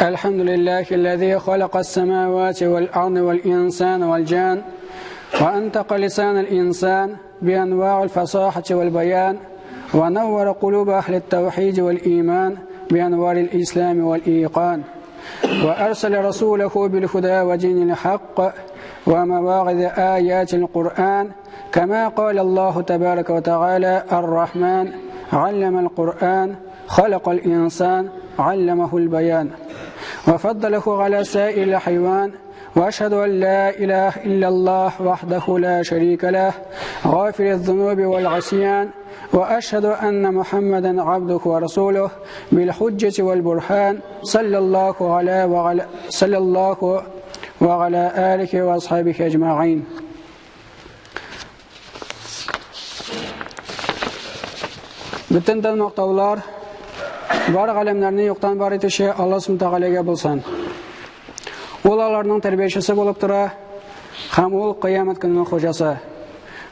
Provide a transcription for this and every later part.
الحمد لله الذي خلق السماوات والأرض والإنسان والجان وأنطق لسان الإنسان بأنواع الفصاحة والبيان ونور قلوب أهل التوحيد والإيمان بأنوار الإسلام والإيقان وأرسل رسوله بالهدى ودين الحق ومواعظ آيات القرآن كما قال الله تبارك وتعالى: الرحمن علم القرآن خلق الإنسان علمه البيان وفضله على سائر الحيوان. وأشهد أن لا إله إلا الله وحده لا شريك له غافر الذنوب والعصيان، وأشهد أن محمدا عبده ورسوله بالحجة والبرهان، صلى الله وعلى آله وأصحابه أجمعين. Бүтән мактаулар бар галәмнәрне юктан бар итүче Аллаһ Субхану Тәгаләгә булсын. Ул аларның тәрбиячесе булып тора һәм ул кыямәт көненең хуҗасы.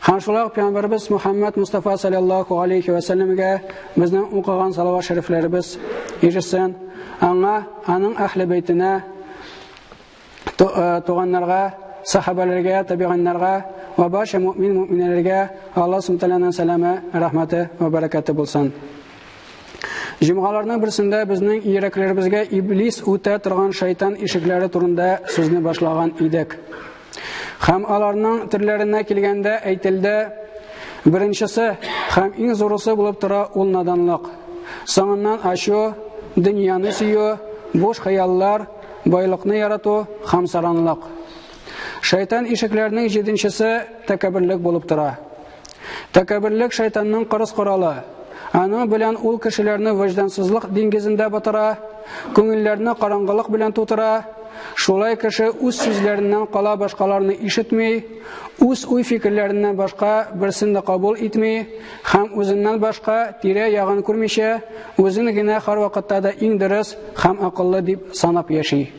Һәм шулай ук пәйгамбәребез Мухаммад Мустафа саллаллаһу алейхи ва сәлләмгә безнең укыган салават шәрифләребез ирешсен. Аңа, аның әһле бәйтенә, туганнарга, сахабаларга, табигыннарга ва барча мөмин мөминәләргә Аллаһ Субхану Тәгаләнең сәламе, рәхмәте ва бәрәкәте булсын. Җомгаларның берсендә безнең йөрәкләребезгә иблис үтә торган шайтан ишекләре турында сүзне башлаган идек. Һәм аларның төрләренә килгәндә әйтелде: беренчесе һәм иң зурысы булып тора ул наданлык. Соңыннан ачу, дөньяны сөю, буш хыяллар, байлыкны ярату һәм саранлык. Шайтан ишекләренең җиденчесе тәкәбберлек булып тора. Тәкәбберлек шайтанның кырыс коралы. Аның белән ул кешеләрне вөҗдансызлык диңгезендә батыра, күңелләрне караңгылык белән тутыра. Шулай кеше үз сүзләреннән кала башкаларны ишетми, үз уй-фикерләреннән башка берсен дә кабул итми һәм үзеннән башка тирә-ягын күрмичә, үзен генә һәрвакытта да иң дөрес һәм акыллы дип санап яши.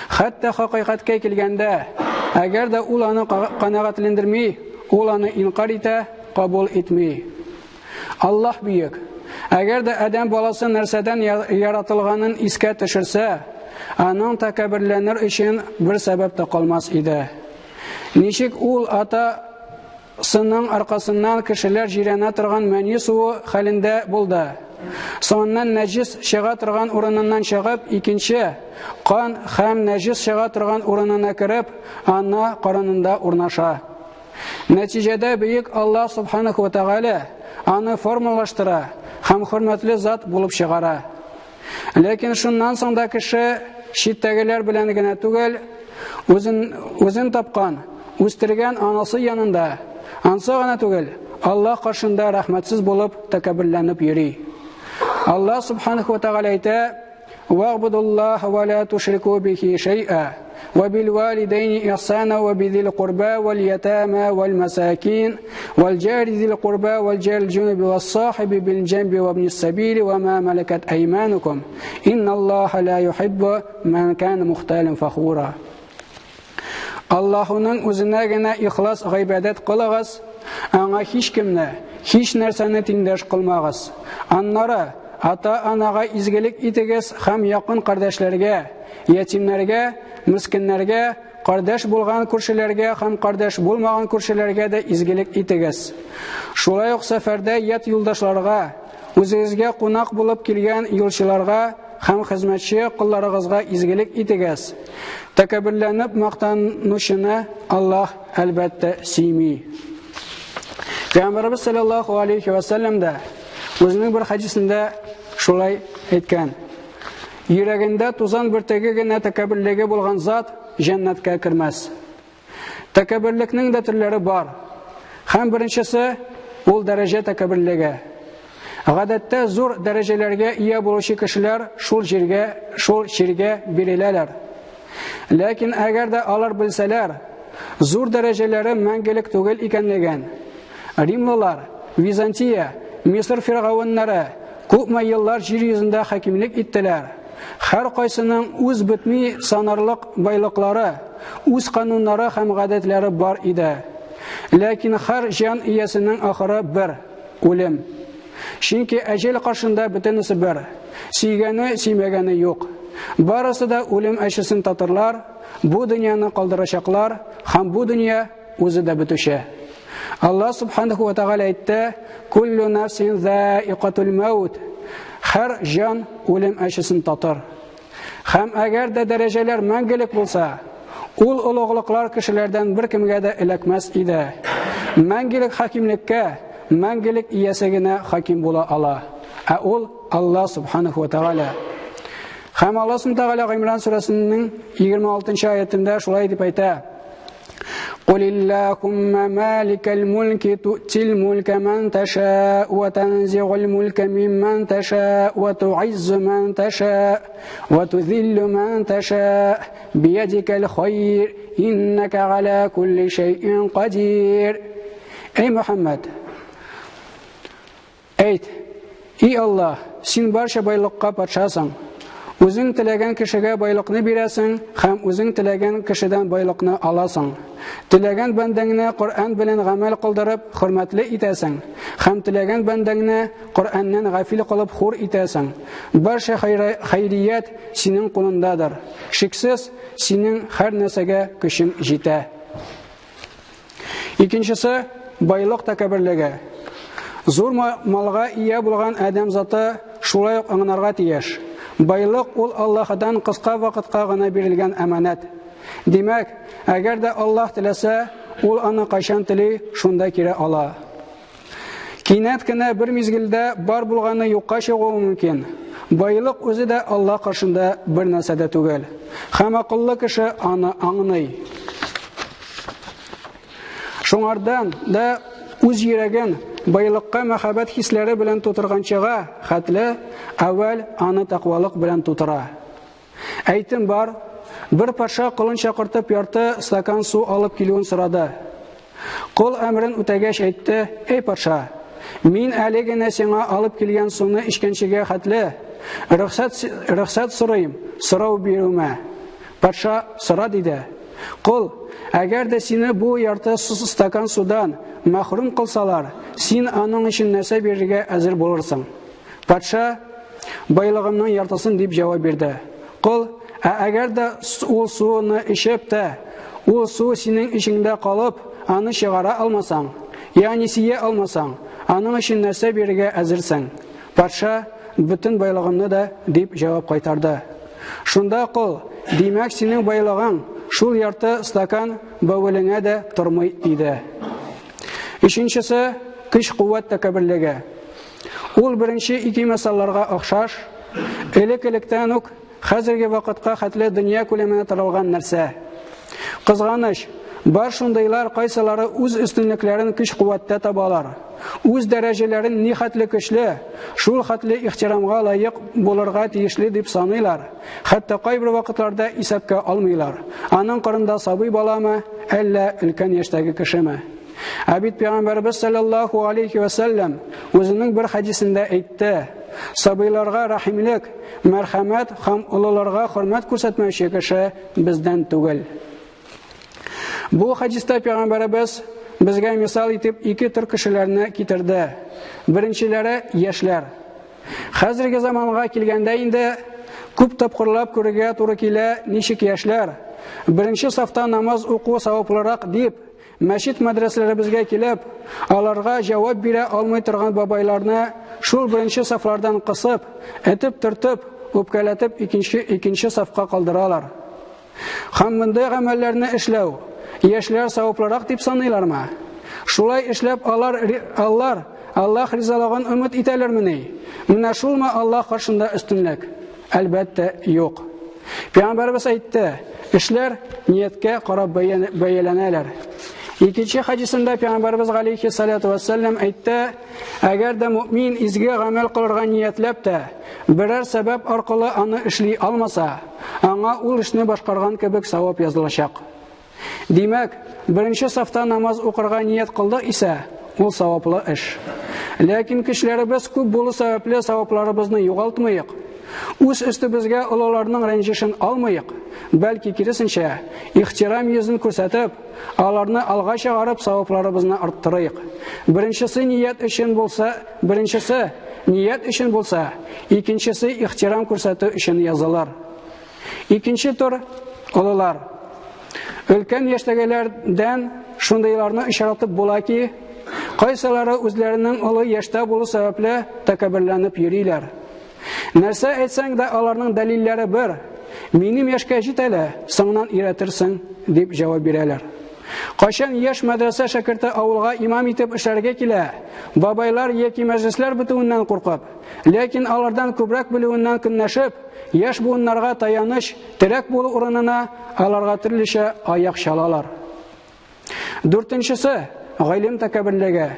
Хәтта хакыйкатькә килгәндә, әгәр дә ул аны канәгатьләндерми, ул аны инкар итә, кабул итми. Аллаһ бөек. Әгәр дә адәм баласы нәрсәдән яратылганын искә төшерсә, аның тәкәбберләнер өчен бер сәбәп тә калмас иде. Ничек ул атасының аркасыннан кешеләр җирәнә торган мәни суы хәлендә булды. Соңыннан нәҗис чыга торган урыныннан чыгып, икенче кан һәм нәҗис чыга торган урынына кереп, ана карынында урнаша. Нәтиҗәдә бөек Аллаһ Субханаһу ва Тәгалә аны формалаштыра һәм хөрмәтле зат булып чыгара. Ләкин шуннан соң да кеше читтәгеләр белән генә түгел, үзен тапкан, үстергән анасы янында, ансы гына түгел, Аллаһ каршында рәхмәтсез булып тәкәбберләнеп йөри. Аллаһ Субханаһу ва Тәгалә әйтә: "Вагбудуллаһ ва ла тушрику бихи шәй'a وبالوالدين إحسانا وبذي القربى واليتامى والمساكين والجار ذي القربى والجار الجنب والصاحب بالجنب وابن السبيل وما ملكت أيمانكم إن الله لا يحب من كان مختالا فخورا." Аллаһуның үзенә генә ихлас гыйбадәт кылыгыз, аңа һич кемне, һич нәрсәне тиңдәш кылмагыз. Аннары ата-анага изгелек итегез һәм якын кардәшләргә, ятимнәргә, мескеннәргә, кардәш булган күршеләргә һәм кардәш булмаган күршеләргә дә изгелек итегез. Шулай ук сәфәрдә ят юлдашларга, үзегезгә кунак булып килгән юлчыларга һәм хезмәтче колларыгызга изгелек итегез. Тәкәбберләнеп мактанучыны Аллаһ әлбәттә сөйми. Пәйгамбәребез саллаллаһу алейхи ва сәлләм дә үзенең бер хәдисендә шулай әйткән: йөрәгендә тузан бөртеге генә тәкәбберлеге булган зат җәннәткә кермәс. Тәкәбберлекнең дә төрләре бар. Һәм беренчесе ул дәрәҗә тәкәбберлеге. Гадәттә зур дәрәҗәләргә ия булучы кешеләр шул җиргә, шул чиргә биреләләр. Ләкин әгәр дә алар белсәләр, зур дәрәҗәләре мәңгелек түгел икәнлеген, Римлылар, Византия, Мисыр фиргавеннәре күпме еллар җир йөзендә хакимлек иттеләр. Һәр кайсының үз бетми санарлык байлыклары, үз кануннары һәм гадәтләре бар иде. Ләкин һәр җан иясенең ахыры бер үлем. Чөнки әҗәл каршында бөтенесе бер. Сөйгәне, сөймәгәне юк. Барысы да үлем әчесен татырлар, бу дөньяны калдырачаклар һәм бу дөнья үзе дә бетүче. Аллаһ субханаху ва тааля әйтте: "Куллу нафсин заикатул маут". Һәр җан үлем әчесен татыр. Һәм әгәр дә дәрәҗәләр мәңгелек булса, ул олуглыклар кешеләрдән беркемгә дә эләкмәс иде. Мәңгелек хакимлеккә мәңгелек иясе генә хаким була ала. Ә ул Аллаһ субханаху ва тааля. Һәм Аллаһ субханаху ва тааля Гыймран сүрәсенең 26 аятында шулай дип әйтә: قل اللهم مالك الملك تؤتي الملك من تشاء وتنزع الملك ممن تشاء وتعز من تشاء وتذل من تشاء بيدك الخير إنك على كل شيء قدير. Ey Muhammed, әйт, ey Аллаһ, син барча байлыкка патшасың. Үзең теләгән кешегә байлыкны бирәсең һәм үзең теләгән кешедән байлыкны аласың. Теләгән бәндәңне Коръән белән гамәл кылдырып, хөрмәтле итәсең һәм теләгән бәндәңне Коръәннән гафил кылып хур итәсең. Барча хәйрият синең кулыңдадыр. Шиксез, синең һәр нәрсәгә көчең җитә. Икенчесе байлык тәкәбберлеге. Зур малга ия булган адәм заты шулай ук аңларга тиеш. Байлык ул Аллаһыдан кыска вакытка гына бирелгән әманәт. Димәк, әгәр дә Аллаһ теләсә, ул аны кайчан тели, шунда кире ала. Кинәт кенә бер мизгелдә бар булганы юкка чыгуы мөмкин. Байлык үзе дә Аллаһ каршында бер нәрсә дә түгел. Һәм акыллы кеше аны аңлый. Шуңардан да үз йөрәген байлыкка мәхәббәт хисләре белән тутырганчыга хәтле әүвәл аны тәкъвалык белән тутыра. Әйтем бар, бер патша колын чакыртып ярты стакан су алып килүен сорады. Кол әмерен үтәгәч әйтте: "Эй патша, мин әле генә сиңа алып килгән суны эчкәнчегә хәтле рөхсәт сорыйм, сорау бирүмә". Патша сора диде. Кол, әгәр дә сине бу ярты стакан судан мәхрүм кылсалар, син аның өчен нәрсә бирергә әзер булырсың? Патша байлыгымның яртысын дип җавап бирде. Кол, ә әгәр дә ул суны эчеп тә, ул су синең эчеңдә калып, аны чыгара алмасаң, ягъни сия алмасаң, аның өчен нәрсә бирергә әзерсең? Патша бөтен байлыгымны да дип җавап кайтарды. Шунда кол, димәк, синең байлыгың шул ярты стакан бәвелеңә дә тормый иде. Өченчесе көч-куәт тәкәбберлеге. Ул беренче ике мисалларга охшаш, элек-электән үк хәзерге вакытка хәтле дөнья күләменә таралган нәрсә. Кызганыч, бар шундыйлар, кайсылары үз өстенлекләрен көч-куәттә табалар. Үз дәрәҗәләрен ни хәтле көчле, шул хәтле ихтирамга лаек булырга тиешле дип саныйлар. Хәтта кайбер вакытларда исәпкә алмыйлар. Аның кырында сабый баламы, әллә өлкән яшьтәге кешеме? Ә бит Пәйгамбәрбез саллаллаху алейхи ва саллям үзенең бер хәдисендә әйтте: "Сабыйларга рәхимлек, мәрхәмәт һәм олыларга хөрмәт күрсәтмәүче кеше бездән түгел". Бу хәдистә Пәйгамбәрбез безгә мисал итеп ике төр кешеләрне китерде. Беренчеләре яшьләр. Хәзерге заманга килгәндә инде күп тапкырлап күрергә туры килә, ничек яшьләр беренче сафта намаз уку саваплырак дип мәчет мәдрәсәләребезгә килеп, аларга җавап бирә алмый торган бабайларны шул беренче сафлардан кысып, этеп төртеп, үпкәләтеп икенче сафка калдыралар. Һәм мондый гамәлләрне эшләү яшьләр саваплырак дип саныйлармы? Шулай эшләп алар Аллаһ ризалыгын өмет итәләрмени? Менә шулмы Аллаһ каршында өстенлек? Әлбәттә, юк. Пәйгамбәребез әйтте, эшләр нияткә карап бәяләнәләр. Икенче хәдисендә Пәйгамбәребез галәйһи салату вәссәлам әйтте, әгәр дә мөмин изге гамәл кылырга ниятләп тә, берәр сәбәп аркылы аны эшли алмаса, аңа ул эшне башкарган кебек савап язылачак. Димәк, беренче сафта намаз укырга ният кылдык исә, ул саваплы эш. Ләкин көчләребез күп булу сәбәпле савапларыбызны югалтмыйк. Үз өстебезгә олыларның рәнҗешен алмыйк, бәлки киресенчә, ихтирам йөзен күрсәтеп, аларны алга чыгарып савапларыбызны арттырыйк. Беренчесе ният өчен булса, беренчесе ният өчен булса, икенчесе ихтирам күрсәтү өчен язылыр. Икенче төр олылар. Өлкән яшьтәгеләрдән шундыйларны очратып була ки, кайсылары үзләренең олы яшьтә булу сәбәпле тәкәбберләнеп йөриләр. Нәрсә әйтсәң дә аларның дәлилләре бер. Минем яшькә җит әле, соңыннан өйрәтерсең, дип җавап бирәләр. Кайчан яшь мәдрәсә шәкерте авылга имам итеп эшләргә килә, бабайлар яки мәҗлесләр бетүеннән куркып, ләкин алардан күбрәк белүеннән көнләшеп, яшь буыннарга таяныч, терәк булу урынына аларга төрлечә аяк чалалар. Дүртенчесе гыйлем тәкәбберлеге.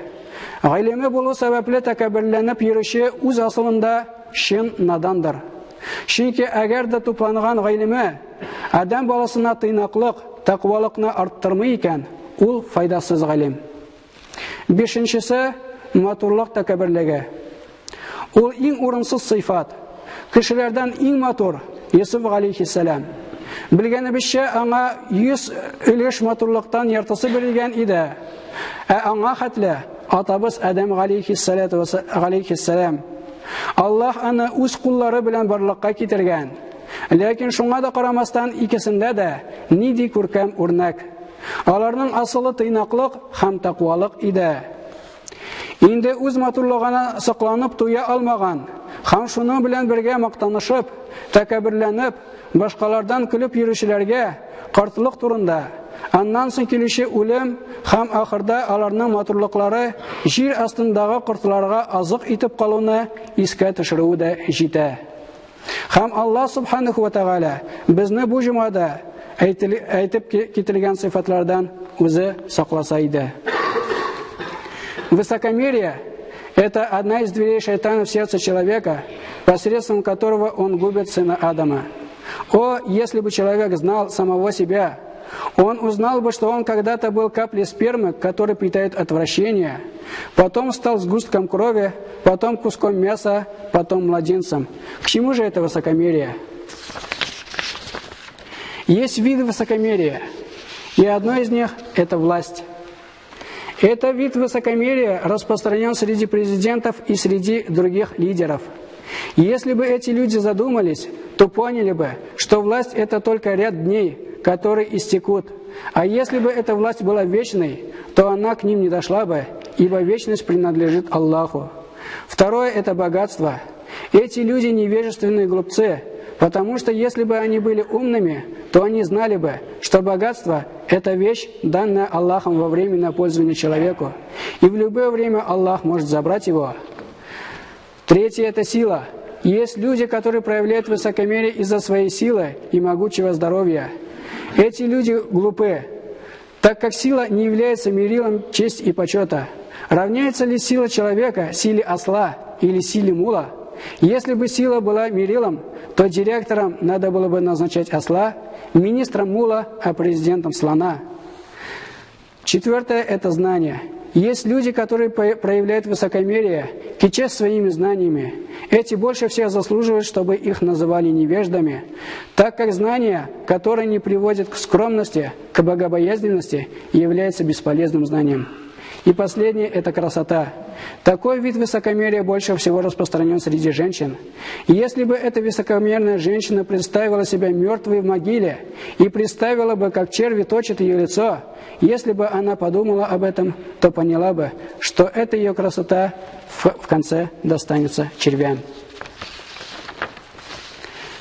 Гыйлеме булу сәбәпле тәкәбберләнеп йөрүче үз асылында чын надандыр. Чөнки әгәр дә тупланган гыйлеме адәм баласына тыйнаклык, тәкъвалыкны арттырмый икән, ул файдасыз гыйлем. Бишенчесе матурлык тәкәбберлеге. Ул иң урынсыз сыйфат. Кешеләрдән иң матур Йосыф галәйһиссәлам. Белгәнебезчә, аңа 100 өлеш матурлыктан яртысы бирелгән иде. Ә аңа хәтле атабыз Адәм галәйһиссәлам. Аллаһ аны үз куллары белән барлыкка китергән. Ләкин шуңа да карамастан икесендә дә нинди күркәм үрнәк. Аларның асылы тыйнаклык һәм тәкъвалык иде. Инде үз матурлыгына сокланып туя алмаган һәм шуның белән бергә мактанышып, тәкәбберләнеп, башкалардан көлеп йөрүчеләргә картлык турында, аннан соң килүче үлем һәм ахырда аларның матурлыклары җир астындагы кортларга азык итеп калуны искә төшерүе дә җитә. Һәм Аллаһ субханаху ва тәгалә безне бу җомгада әйтеп кителгән сыйфатлардан үзе сакласа иде. Высокомерие – это одна из дверей шайтана в сердце человека, посредством которого он губит сына Адама. О, если бы человек знал самого себя, он узнал бы, что он когда-то был каплей спермы, которая питает отвращение, потом стал сгустком крови, потом куском мяса, потом младенцем. К чему же это высокомерие? Есть виды высокомерия, и одно из них – это власть. Это вид высокомерия распространен среди президентов и среди других лидеров. Если бы эти люди задумались, то поняли бы, что власть – это только ряд дней, которые истекут. А если бы эта власть была вечной, то она к ним не дошла бы, ибо вечность принадлежит Аллаху. Второе – это богатство. Эти люди невежественные глупцы, потому что если бы они были умными, то они знали бы, что богатство – это вещь, данная Аллахом во временное пользование человеку. И в любое время Аллах может забрать его. Третье – это сила. Есть люди, которые проявляют высокомерие из-за своей силы и могучего здоровья. Эти люди глупы, так как сила не является мерилом чести и почета. Равняется ли сила человека силе осла или силе мула? Если бы сила была мерилом, то директором надо было бы назначать осла, министром мула, а президентом слона. Четвертое – это знание. Есть люди, которые проявляют высокомерие, кичась своими знаниями. Эти больше всех заслуживают, чтобы их называли невеждами, так как знание, которое не приводит к скромности, к богобоязненности, является бесполезным знанием. И последнее – это красота. Такой вид высокомерия больше всего распространен среди женщин. И если бы эта высокомерная женщина представила себя мертвой в могиле и представила бы, как черви точат ее лицо, если бы она подумала об этом, то поняла бы, что эта ее красота в конце достанется червям.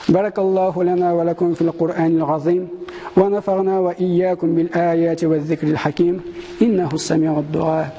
بارك الله لنا ولكم في القرآن العظيم ونفعنا وإياكم بالآيات والذكر الحكيم إنه السميع الدعاء.